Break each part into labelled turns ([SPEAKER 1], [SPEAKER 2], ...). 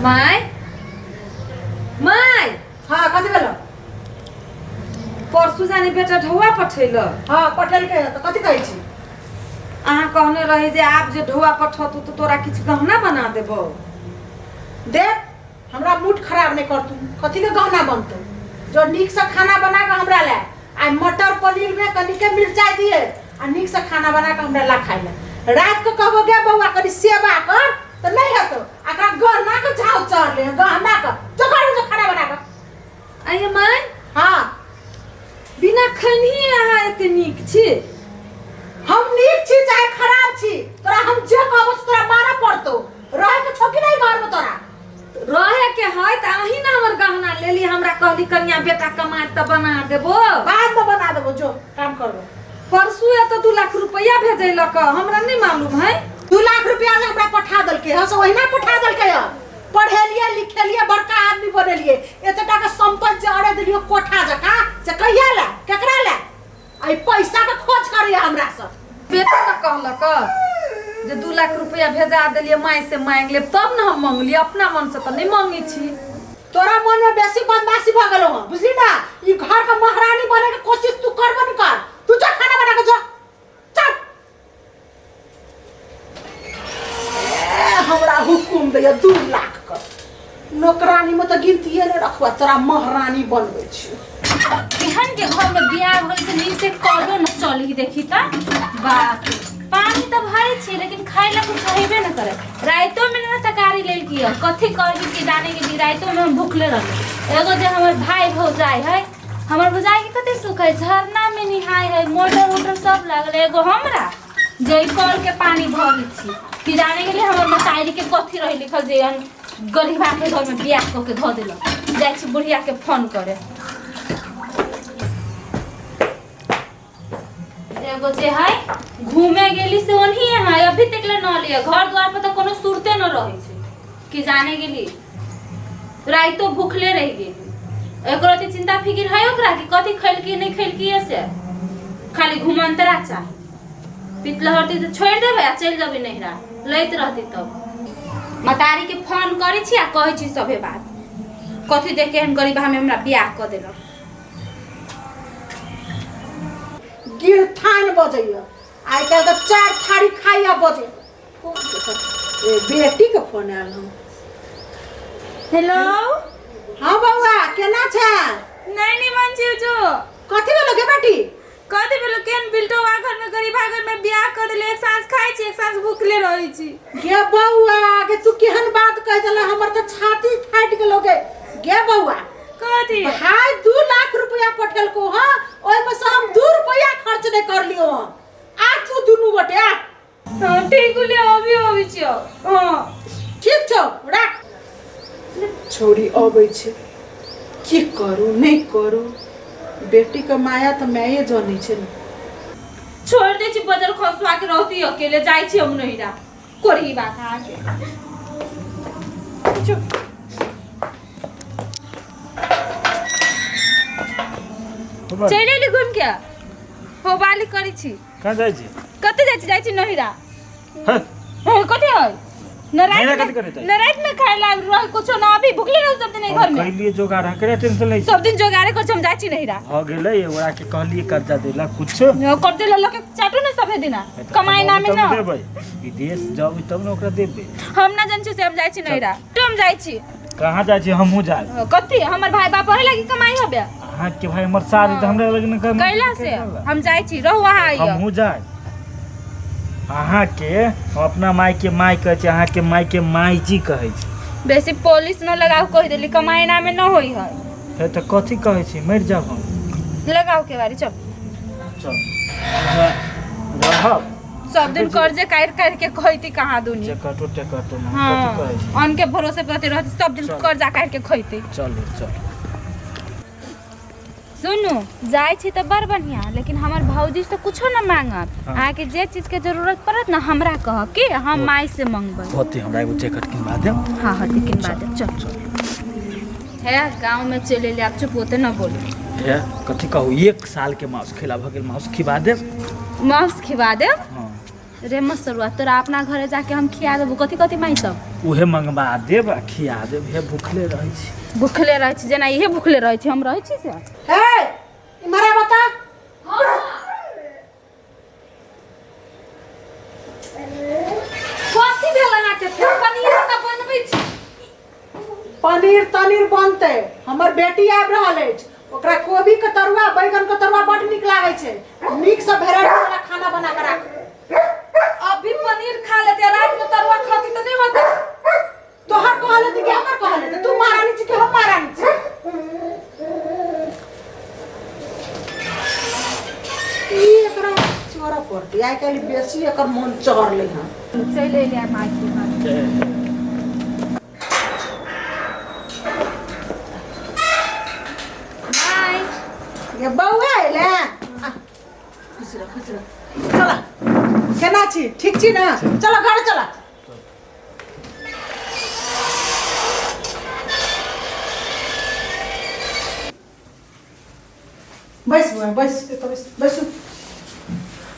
[SPEAKER 1] My my.
[SPEAKER 2] हाँ, कथी भेलो?
[SPEAKER 1] परसू जानी बेटा ढौआ पठैलक।
[SPEAKER 2] हाँ, पठेलकै हँ तऽ कथी कहै छी?
[SPEAKER 1] अहाँ कहने रही जे आब जे ढौआ पठतू तऽ तोरा किछु गहना बना देबौ।
[SPEAKER 2] देख, हमरा मूड खराब नहि कर तू। कथी के गहना बनतौ? जो नीकसँ खाना बना कऽ हमरा ला। आइ मटर पनीरमे कनिके मिरचाइ दिए आ नीकसँ खाना बना कऽ हमरा ला खाइ लए। राति कऽ कहबो गे बौआ कनि सेवा कर तऽ नहि हेतौ। आ एकरा गहना के झाव चढ़ले हँ, गहना के। जो घर जो खाना बना कऽ।
[SPEAKER 1] आइये माय।
[SPEAKER 2] हाँ।
[SPEAKER 1] बिना खैनही अहाँ एते नीक छी?
[SPEAKER 2] हम नीक छी चाहे खराब छी, तोरा हम जे कहबो से तोरा मानऽ पड़तौ। रहे के छौ कि नहीं घर में तोरा?
[SPEAKER 1] रहे के है तऽ अहीं ने हमर गहना लेली। हमरा कहली कनिया बेटा कमाए तऽ बना देबो।
[SPEAKER 2] बाद में बना देबो, जो काम करबो।
[SPEAKER 1] परसू एतऽ 2 लाख रुपया भेजैलक, हमरा नहीं मालूम है।
[SPEAKER 2] 2 लाख रुपया जे हमरा पठा देलकै हँ से ओहिना पठा देलकै हँ? पढ़ेलियै लिखेलियै, बड़का आदमी बनेलियै, एतेटा के सम्पत्ति जे अड़े देलियै कोठा जकाँ, से कहिया लए केकरा लए? आ ई पैसा के खोज करैया हमरा से।
[SPEAKER 1] बेटा ने कहलक जे 2 लाख रुपया भेजा देलियै, माय से मांगि लेब, तब ने हम मंगलियै। अपना मन से तऽ नहि मंगै छी।
[SPEAKER 2] तोरा मन में बेसी बदमाशी भऽ गेलौ हँ, बुझली ना? ई घर के महारानी बने के कोशिश तू करबो न कर। तू जा खाना बना के जो, चल। ए, हमरा हुकुम दैया 2 लाख के। नौकरानी में तऽ गिनतिये नहि रखबा, तोरा महारानी बनबै छी।
[SPEAKER 3] केहन के घर में बियाह भेल से नीक से कलो न चली। देखी त बाप रे, पानी तऽ भरे छी लेकिन खाइ ला कुछ हेबे न करे। राइतो में न तकारी लेल की कथी करबी कि जाने के दी। राइतो में हम भूखले रहली। एगो जे हमर भाई भौजाई है, हमर भौजाई के कते सुख है, झरना में निहाय है, मोटर उटर सब लागल है। एगो हमरा जे ई कल के पानी भरै छी कि जाने के लिए हमर मतारी के कथी रही लिखल जे एहन गरीबा के घर में बियाह कऽ के धऽ देलक। जाइ छी बुढ़िया के फोन करे। एगो जे है घूमे गेली से ओनही है, अभी तक ले न लिया। घर द्वार पर तो कोनो सुरते न रहे छै कि जाने गेली। राइतो भूखले रह गेली। एकरो अति चिंता फिकिर है ओकरा कि कथी खैलकी नहीं खैलकी, से खाली घुमंतरा चाही। पितलहरती तऽ छोड़ि देबै आ चलि जेबै नैहरा, लैत रहती तब। मतारी के फोन करै छी आ कहै छी सभे बात, कथी देख के एहन गरीब हमें हमरा बियाह कऽ देलक।
[SPEAKER 2] गिरथान बजैया आइ काल्हि तऽ 4 थारी खाइया बजै। फोन के ए, बेटी के फोन आयल हँ।
[SPEAKER 3] हेलो।
[SPEAKER 2] हाँ बौआ, केना छै?
[SPEAKER 3] नहीं निमन छी जो।
[SPEAKER 2] कथी भेलो गे बेटी?
[SPEAKER 3] कथी भेलो? केहन बिल्टोवा घर में गरीबा घर में बियाह कर देले। एक साँझ खाइ छी, एक साँझ भूखले रहै छी।
[SPEAKER 2] गे बौआ गे, तू केहन बात कहि देला, हमर तऽ छाती फाटि गेलो गे। गे बौआ।
[SPEAKER 3] कथी?
[SPEAKER 2] भाई 2 लाख रुपया पठेलको हँ, ओहिमे से हम 2 रुपया खर्च नहि करलियो हँ। आ तू दुनू गोटे आ।
[SPEAKER 3] हाँ ठीक होले, अभी अबै छियौ। हाँ
[SPEAKER 2] ठीक छौ, राख। छौड़ी अबै छै, की करू नहि करू, बेटीके माया तऽ माये जनै छै ने।
[SPEAKER 3] छोड़ दै छी, बजर खसुआ के रहती अकेले। जाइ छी हम नैहरा कोरही बात अहाँके। चलि एली घूम के, हो बाली करै छी।
[SPEAKER 4] कहाँ जाइ छी?
[SPEAKER 3] कतऽ जाइ छी? जाइ छी नैहरा।
[SPEAKER 4] हे।
[SPEAKER 3] हे, कथी है? न रात
[SPEAKER 4] नैहरा
[SPEAKER 3] में
[SPEAKER 4] कथी करै जाइ?
[SPEAKER 3] न रात में खाए ला रह कुछो न, अभी भुखले रहू सब दिन एहि घर में।
[SPEAKER 4] कहलिए जोगाड़ है, केना टेंशन लै छी?
[SPEAKER 3] सब दिन जोगाड़े कर छी, हम जाइ छी नैहरा।
[SPEAKER 4] भऽ गेलै, ओकरा के कहलिए कर्जा देला कुछ।
[SPEAKER 3] न, कर्जे लऽ लऽ के चाटू ने सभे दिना, कमाई नामे
[SPEAKER 4] तब
[SPEAKER 3] न
[SPEAKER 4] देबै, विदेश जाउ तब ने ओकरा देबै।
[SPEAKER 3] हम ना जान छी से, हम जाइ छी नैहरा। तो हम जाइ छी।
[SPEAKER 4] कहाँ जाइ छी? हमहूँ जाय।
[SPEAKER 3] कथी हमर भाई बाप रहे लगी कमाई हबे?
[SPEAKER 4] अहाँके भाई हमर सार है तऽ हमरा लग ने
[SPEAKER 3] कैला से हम जाइ छी, रहू अहाँ आइयो।
[SPEAKER 4] हमहूँ जाय। अहाँके हम अपना माय के माय कहै छी, अहाँके माय के माय जी कहै छी।
[SPEAKER 3] बेसी पॉलिश न लगाओ, कहि देली, कमाई नामे न होई है।
[SPEAKER 4] फेर तऽ कथी कहै छी, मरि जाब हम।
[SPEAKER 3] लगाओ के बारी, चल।
[SPEAKER 4] चल रहब।
[SPEAKER 3] सब दिन कर्जे काटि काटि के खैती कहाँ दुनी।
[SPEAKER 4] चकटो टेकटो ना।
[SPEAKER 3] हाँ।
[SPEAKER 4] कथी कहै छी?
[SPEAKER 3] अन्न के भरोसे पर रहती, सब दिन
[SPEAKER 4] चल।
[SPEAKER 3] कर्जा काटि के खैती।
[SPEAKER 4] चलू चलू।
[SPEAKER 3] सुनू, जाइ छी तऽ बड़ बढ़िआँ, लेकिन हमर भौजी से कुछो न मांगब।
[SPEAKER 4] हाँ।
[SPEAKER 3] अहाँके जे चीज के जरूरत पड़त न, हमरा कहब कि हम माय से मंगबै।
[SPEAKER 4] होती हमरा एगो जैकेट किनबा देब।
[SPEAKER 3] हाँ हाँ, किनबा देब, चल
[SPEAKER 4] चल।
[SPEAKER 3] है गाँव में चलि एली, आब चुप होते न बोलू।
[SPEAKER 4] हे, कथी कहू, 1 साल के मांस खेला भऽ गेल, मांस खिबा देब।
[SPEAKER 3] मांस खिबा देब?
[SPEAKER 4] हाँ।
[SPEAKER 3] रे मसरुआ, तोरा अपना घरे जाके हम खिया देबो। कथी कथी माई सब?
[SPEAKER 4] उहे मंगवा देब आ खिया देब। हे भूखले रहै छी।
[SPEAKER 3] भूखले रहै छी, जेना इहे भूखले रहै छी, हम रहै छी से।
[SPEAKER 2] हे इम्हर आ बता।
[SPEAKER 1] कथी भेल अहाँके? फेर पनीर तऽ बनबै छी।
[SPEAKER 2] पनीर तनीर बनतै, हमर बेटी आबि रहल अछि, ओकरा कोबी के तरुआ बैगन के तरुआ बड नीक लागै छै, नीक से भेराइटी वाला खाना बना के राख।
[SPEAKER 1] अभी पनीर खा लेते, रात में तरुआ खाती तऽ नहीं होते।
[SPEAKER 2] तोहर कहले कि हमर कहले? तू महारानी छी कि हम महारानी छी? ई एकरा चोरा पड़तै, आइ काल्हि बेसी एकर मन चढ़लै हँ।
[SPEAKER 3] चलि एलियै माय के हाथ। माय
[SPEAKER 2] ये बौआ एलै, आ, खुश रह, खुश रह। चल, केना छी? ठीक छी ने? चल घर चल। बैस बौआ, बैस, एतऽ बैस, बैसू।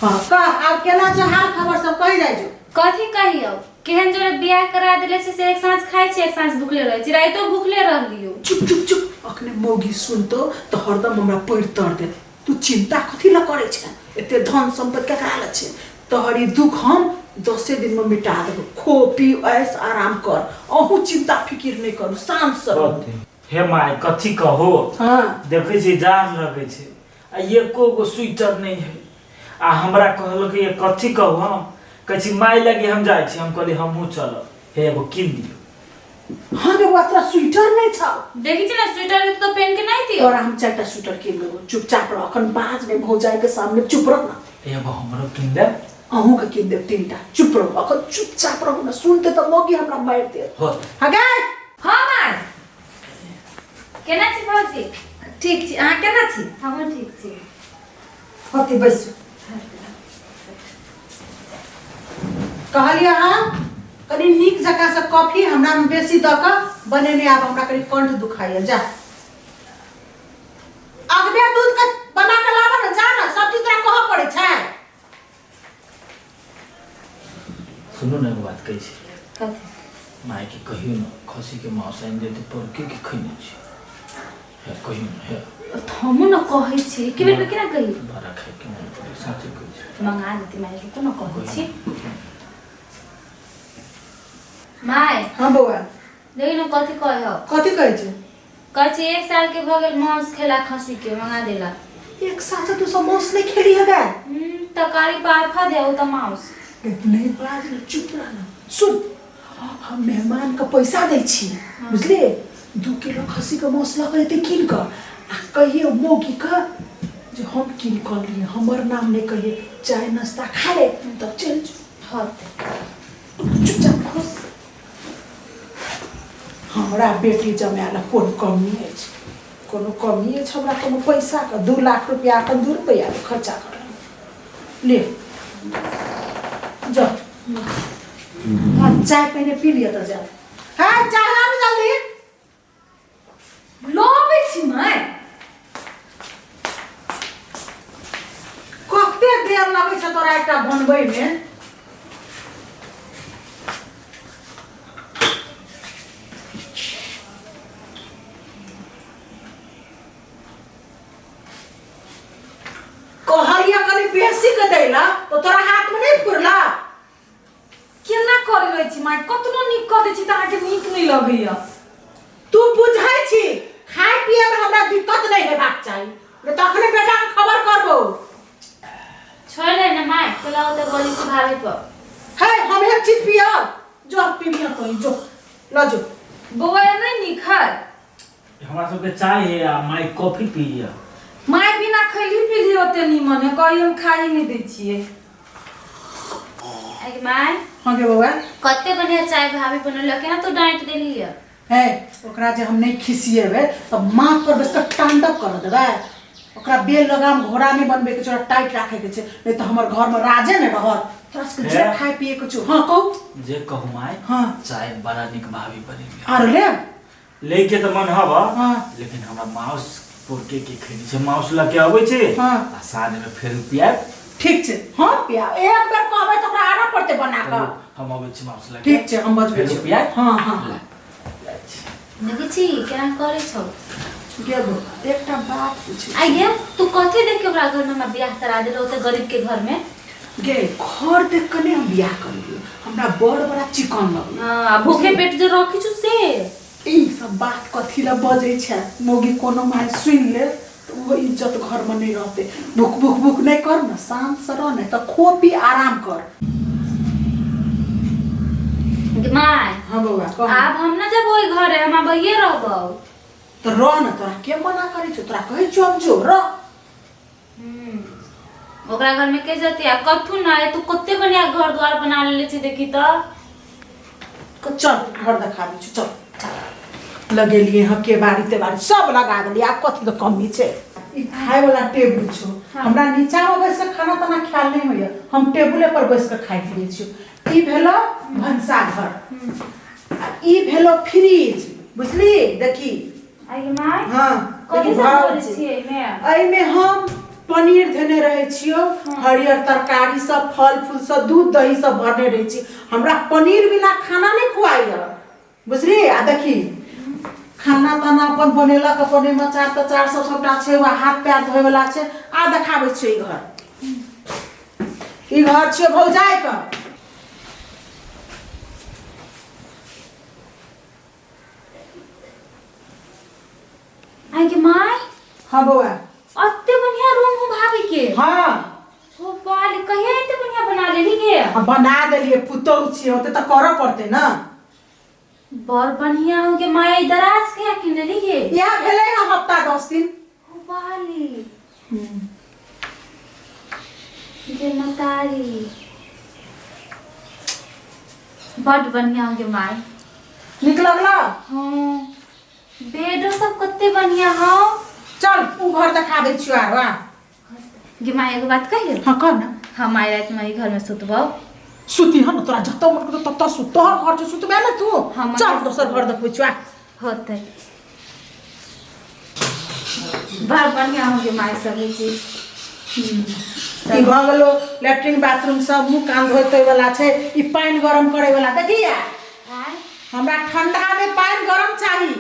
[SPEAKER 2] हाँ कह, आब केना छै हाल खबर सब कहि जाइ जो।
[SPEAKER 3] कथी कहियौ, केहन जोरे बियाह करा देले छै से एक साँझ खाइ छी, एक साँझ भुखले रहै छी, राइतो भुखले रहलियो।
[SPEAKER 2] चुप चुप चुप, अखने मौगी सुनतो तऽ हरदम हमरा पैर तर देत। तू चिंता कथी लए करै छै? एते धन सम्पत्ति ककरा लए छै? तोहर ई दुख हम 10 दिन में मिटा देबो। खो पी ऐश आराम कर, अहूँ चिंता फिकिर नहि करू, शांत से रहू।
[SPEAKER 4] कथी हे माय, कथी कहो?
[SPEAKER 2] हाँ।
[SPEAKER 4] देखै छी जाड़ लगै छै आ एको गो स्वेटर नहि है आ हमरा कहलकै ये कथी कहू, हम कहै छी माय लगे हम जाइ छी, हम कहली हमहूँ चलब, हे एगो कीन दियौ।
[SPEAKER 2] हाँ गे बौआ, तोरा स्वेटर नहि छौ?
[SPEAKER 3] देखै छी ने, स्वेटर तो पहन के नहीं दियो।
[SPEAKER 2] तोरा हम 4टा स्वेटर कीन देबो, चुपचाप रह, अखन बाज नहि, भौजाई के सामने चुप रह ना।
[SPEAKER 4] एगो हमरो कीन देब।
[SPEAKER 2] अहूँ के कीन देब 3टा, चुप रहू अखन, चुपचाप रहू ना, सुनते तऽ मौगी हमरा मारि देत।
[SPEAKER 4] हो।
[SPEAKER 2] हाँ गे।
[SPEAKER 1] हाँ माय।
[SPEAKER 3] केना छी भौजी?
[SPEAKER 1] ठीक छी, अहाँ केना छी?
[SPEAKER 3] हमहूँ ठीक छी।
[SPEAKER 1] होती बैसू।
[SPEAKER 2] कहलियै अहाँ कनि नीक जकाँ से कॉफी हमरा मे बेसी दऽ कऽ बनेने आब, हमरा कनि कंठ दुखाइए। जा अगबे दूध के बना कऽ लाबऽ ने, जा ने, सब चीज तोरा कहऽ पड़ै छै।
[SPEAKER 4] सुनू ने, एगो बात कहै छी।
[SPEAKER 3] कथी?
[SPEAKER 4] माय के कहियो ने खसी के मांस आनि देते, पर के के खैने छी, हे कहियो ने हे।
[SPEAKER 3] हमहूँ ने कहै छी, एके बेर केना कही?
[SPEAKER 4] बड़ा खाय के मन पड़े, साँचे कहै छी।
[SPEAKER 3] मंगा देती माय, रुको ने, कहै छी माय।
[SPEAKER 2] हाँ बौआ।
[SPEAKER 3] देखी ने कथी कहै हौ।
[SPEAKER 2] कथी कहै छै?
[SPEAKER 3] कहै छी 1 साल के भऽ गेल मांस खेला, खसी के मंगा देला।
[SPEAKER 2] 1 साल से तू सब मांस नहीं खेली है गे?
[SPEAKER 3] तरकारी पाफा दे तो मांस।
[SPEAKER 2] नहीं बाज ना, चुप रह ना। सुन, हम मेहमान के पैसा दै छी बुझले, 2 किलो खसी के मांस लऽ के एतै कीन कऽ, आ कहिए मौगी के जे हम कीन कऽ लिए, हमर नाम नहीं कहिए, चाय नाश्ता खा ले तब चलि जो।
[SPEAKER 3] होते।
[SPEAKER 2] चुपचाप खुश। हमरा बेटी जमाए कोन कमी अछि? कोनो कमी अछि हमरा कोनो पैसाके? 2 लाख रुपया एखन 2 रुपैआ खर्चा कर ले। जाओ, हाँ, चाय पहिने पी लिअ तऽ जाओ। है चाय लाबू जल्दी।
[SPEAKER 1] लबै छी माय।
[SPEAKER 2] कते देर लगै छै तोरा एकटा बनबैमे? कहलिया कनि बेसी के दैला तऽ तोरा हाथमे नहि फुरला।
[SPEAKER 1] केना करै रहै छी माय, कतनो नीक कऽ दै छी तऽ अहाँके नीक नहि लगैया।
[SPEAKER 2] तू बुझै छी खाय पिए में हमरा दिक्कत नहीं हेबाक चाही, नहीं तऽ अखने बेटा के खबर करबो।
[SPEAKER 3] छोड़ दे ना माय, चला होते गली से भाभी पर।
[SPEAKER 2] है हम एक चीज पियब, जो पिबिया तो जो ल जो।
[SPEAKER 1] बौआ ये नहि नीक है।
[SPEAKER 4] हमरा सबके चाय है आ my coffee पीया।
[SPEAKER 1] My बिना खैली पीली ओते नीमन है, कही हम खाई नहीं दै छियै।
[SPEAKER 3] अरे माय।
[SPEAKER 2] हाँ गे बौआ।
[SPEAKER 3] कते बढ़िया चाय भाभी बनल, केना तू डांट देली है?
[SPEAKER 2] है ओकरा जे हम नहीं खिसिएबै तऽ माथ पर बैस कऽ तांडव कर देबै। ओकरा बेल लगाम घोड़ा नहीं बनबै के छै, ओकरा टाइट राखे के छै, नहीं तऽ हमर घर में राजे नहीं रहत। तोरा सबके जे
[SPEAKER 4] हे?
[SPEAKER 2] खाय पिए के छौ। हाँ कहू।
[SPEAKER 4] जे कहू my.
[SPEAKER 2] हाँ।
[SPEAKER 4] चाय बड़ा नीक भाभी बनेली।
[SPEAKER 2] आर ले।
[SPEAKER 4] लेके तऽ मन हवा।
[SPEAKER 2] हाँ।
[SPEAKER 4] लेकिन हमरा माउस पोरके के खैनी छै, माउस लऽ के अबै छै।
[SPEAKER 2] हाँ।
[SPEAKER 4] आ साँझ में फेर पियाब।
[SPEAKER 2] ठीक छै, हम पिया एक बेर कहबै तऽ ओकरा आनऽ पड़तै बना कऽ।
[SPEAKER 4] हम अबै छी माउस लग।
[SPEAKER 2] ठीक छै, हम बजबै छी।
[SPEAKER 4] पिया।
[SPEAKER 2] हँ हँ।
[SPEAKER 4] ला, जाइ छी।
[SPEAKER 3] देखै छी केना करै छौ।
[SPEAKER 2] गे बौआ, एकटा बात पूछै।
[SPEAKER 3] आ गे, तू कथी देख के ओकरा घर में हमरा बियाह करा देलो ओते गरीब के घर में?
[SPEAKER 2] गे, घर देख कऽ नहि हम बियाह करलियौ, हमरा बड़ बड़ा चिकन लगलै।
[SPEAKER 3] हाँ, आ भूखे पेट जे रखी छु से।
[SPEAKER 2] ई सब बात कथी लए बजै छै मोगी? कोनो माय सुनि ले तऽ ओहो इज्जत घरमे नहि रहतै। भुक भुक भुक नहि कर ने, शान्त से रह, नहि तऽ खो पी आराम कर।
[SPEAKER 3] गे माय।
[SPEAKER 2] हाँ बौआ, कह।
[SPEAKER 3] आब हम ना जब ओहि घरे, हम आब अहिए रहबौ।
[SPEAKER 2] तऽ रह ने, तोरा के मना करै छौ? तोरा कहै छियौ हम, जो रह।
[SPEAKER 3] ओकरा घर में के जती आ कथू ना है। तू कते बढ़िया घर द्वार बना लेले छी, देखी त।
[SPEAKER 2] चल, घर देखा दै छी, चल। लगेलिए हँ केबाड़ी तेबाड़ी सब लगा देलिए, आब कथी के कमी छै? ई खाय वाला टेबुल छौ। हमरा नीचा में बैस के खाना ताना खायल नहीं होइए, हम टेबुले पर बैस के खाइत रहै छियौ। ई भेलो भनसाघर आ ई भेलो फ्रिज, बुझली? देखी।
[SPEAKER 3] आइ my.
[SPEAKER 2] हाँ।
[SPEAKER 3] कथी
[SPEAKER 2] देखी,
[SPEAKER 3] सब
[SPEAKER 2] भाव
[SPEAKER 3] बोलै
[SPEAKER 2] छै।
[SPEAKER 3] छियै एहिमे?
[SPEAKER 2] एहिमे हम पनीर धेने रहै छियौ, हरियर तरकारी सब, फल फूल सब, दूध दही सब भरने रहै छी। हमरा पनीर बिना खाना नहि खुआइए, बुझली? आ देखी, खाना ताना अपन बनेलक अपन, एहिमे अचार तचार सब सबटा छै, वा हाथ पैर धोए वाला छै। आ देखाबै छियौ ई घर, ई घर छियौ भौजाइ के।
[SPEAKER 3] आइ के my.
[SPEAKER 2] हाँ बौआ।
[SPEAKER 3] अते बढ़िया रूम हो भाभी के?
[SPEAKER 2] हाँ।
[SPEAKER 3] ओ बाल, कहिया एते बढ़िया बना लेली गे?
[SPEAKER 2] आ बना देलियै, पुतहु छियै, ओते तऽ करऽ पड़तै ने।
[SPEAKER 3] बड़ बढ़िया हो गे माय। ई दराज कहिया किन लेली गे?
[SPEAKER 2] इएह भेलै हँ हफ्ता 10 दिन।
[SPEAKER 3] ओ बाली गे मतारी, बड बढ़िया हो गे माय।
[SPEAKER 2] नीक लगलो?
[SPEAKER 3] हाँ, बेडो सब कते बढ़िया हो।
[SPEAKER 2] चल, उ घर देखा दै छियौ आरो आ।
[SPEAKER 3] गे माय, एगो बात कहियो?
[SPEAKER 2] हाँ, कह ना।
[SPEAKER 3] हम आइ राति में ई घर में सुतबौ।
[SPEAKER 2] सुती हन, तोरा जतऽ मन करतौ ततऽ सुत, तोहर घर छौ, सुतबे ने तू।
[SPEAKER 3] हम
[SPEAKER 2] चल, दोसर घर देखबै छियौ आ।
[SPEAKER 3] होतै। बड़ बढ़िया हो गे माय सब ई चीज।
[SPEAKER 2] ई भऽ गेलो लैट्रिन बाथरूम सब, मुँह कान धोइ तोइ वाला छै। ई पानि गरम करे वाला, देखिया।
[SPEAKER 3] आँय?
[SPEAKER 2] हमरा ठंडा में पानि गरम चाही।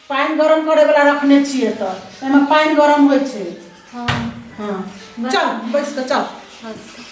[SPEAKER 2] पानि गरम करे वाला रखने छियै, तऽ एहिमे पानि गरम होइ छै। हाँ। चल, बैस कऽ चल।
[SPEAKER 3] होतै।